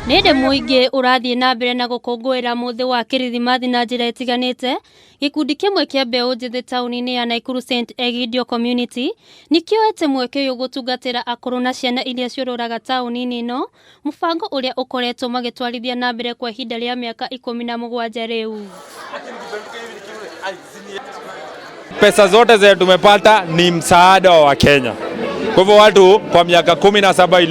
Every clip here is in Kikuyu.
Nĩ ndĩ mũingĩ ũrathiĩ na mbere na gũkũngũĩra mũthĩ wa kĩrithimathi na njĩra ĩtiganĩte. Gĩkundi kĩmwe kĩa mbeũ njĩthĩ taũni-inĩ ya Naikuru St Egidio Community nĩ kĩoete mweke ũyũ gũtungatĩra akũrũ na ciana iria ciũrũraga taũni-inĩ ĩno, mũbango ũrĩa ũkoretwo magĩtwarithia na mbere kwa ihinda rĩa mĩaka 17 rĩu. Pesa zote zenye tumepata ni msaada wa Wakenya. Kwa hivyo watu kwa miaka 17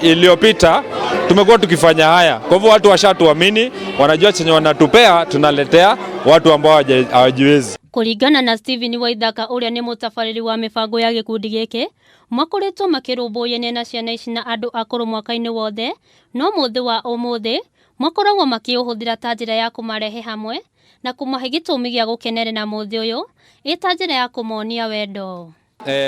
iliyopita tumekuwa tukifanya haya. Kwa hivyo watu washatuamini, wanajua chenye wanatupea tunaletea watu ambao hawajiwezi. Kũringana na Steven Waithaka ũrĩa nĩ mũtabarĩri wa mĩbango ya gĩkundi gĩkĩ, makoretwo makĩrũmbũyania na ciana ici na andũ akũrũ mwaka-inĩ wothe, no mũthĩ wa ũmũthĩ makoragwo makĩũhũthĩra ta njĩra ya kũmarehe hamwe na kũmahe gĩtũmi gĩa gũkenerera mũthĩ ũyũ ĩ ta njĩra ya kũmonia wendo.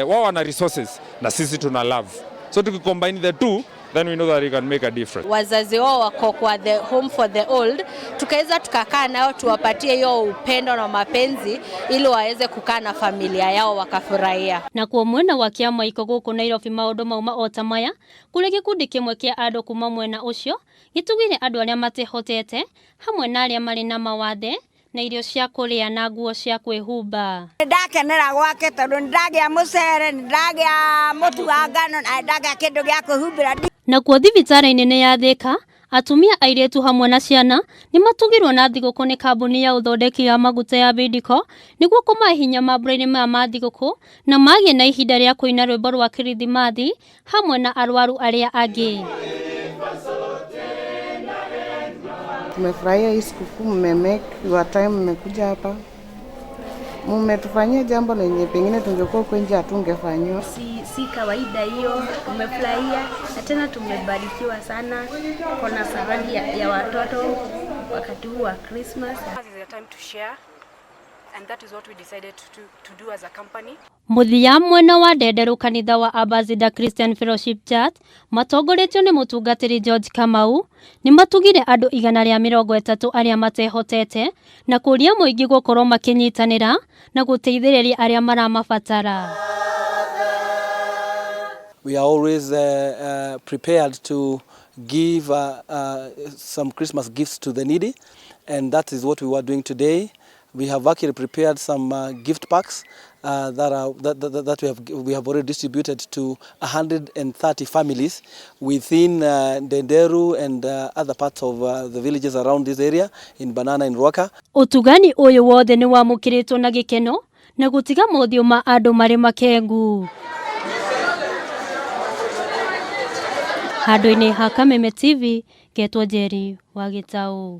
Wao wana resources na sisi tuna love. So tukicombine the two, then we know that we can make a difference. Wazazi wao wako kwa the home for the old, tukaweza tukakaa nao tuwapatie hiyo upendo na mapenzi ili waweze kukaa na familia yao wakafurahia. Nakuo mwena wa Kĩamaiko gũkũ Nairobi maũndũ mauma o ta maya kũrĩ gĩkundi kĩmwe kĩa andũ kuma mwena ũcio gĩtugire andũ arĩa matehotete hamwe na arĩa marĩ na mawathe na irio cia kũrĩa na nguo cia kwĩhumba. Ndakenera gwake tondũ nĩndagĩa mũcere, nĩndagĩa mũtu wa ngano na nĩndagĩa kĩndũ gĩa kwĩhumbĩra. Nakuo thibitarĩ-inĩ nĩ ya Thika, atumia airĩtu hamwe na ciana nĩ matugirwo na thigũkũ nĩ kambuni ya ũthondeki wa maguta ya Bidco nĩguo kũmahe hinya mambura-inĩ maya ma thigũkũ na magĩe na ihinda rĩa kũina rwĩmbo rwa kĩrithimathi hamwe na arwaru arĩa angĩ. Tumefurahia hii sikukuu, mmemake your time, mmekuja hapa, mmetufanyia jambo lenye pengine tungekuwa huko nje hatungefanyiwa. Si kawaida hiyo, tumefurahia na tena tumebarikiwa sana. Kuna zawadi ya watoto wakati huu wa Christmas. Is a time to share, and that is what we decided to do as a company. Mũthia mwena wa Ndenderu kanitha wa Ambassador Christian Fellowship Church matongoretio nĩ mũtungatĩri George Kamau nĩ matugire andũ 130 arĩa matehotete na kũria mũingĩ gũkorwo makĩnyitanĩra na gũteithĩrĩria arĩa maramabatara. We are always prepared to give some Christmas gifts to the needy, and that is what we were doing today. We have actually prepared some gift packs that we have already distributed to 130 families within Ndenderu and other parts of the villages around this area in Banana and Ruaka. Ũtugani ũyũ wothe nĩ wamũkĩrĩtwo na gĩkeno na gũtiga mothiũ ma andũ marĩ makengu. Handũ-inĩ ha Kameme TV, ngetwo Njeri wa Gĩtaũ.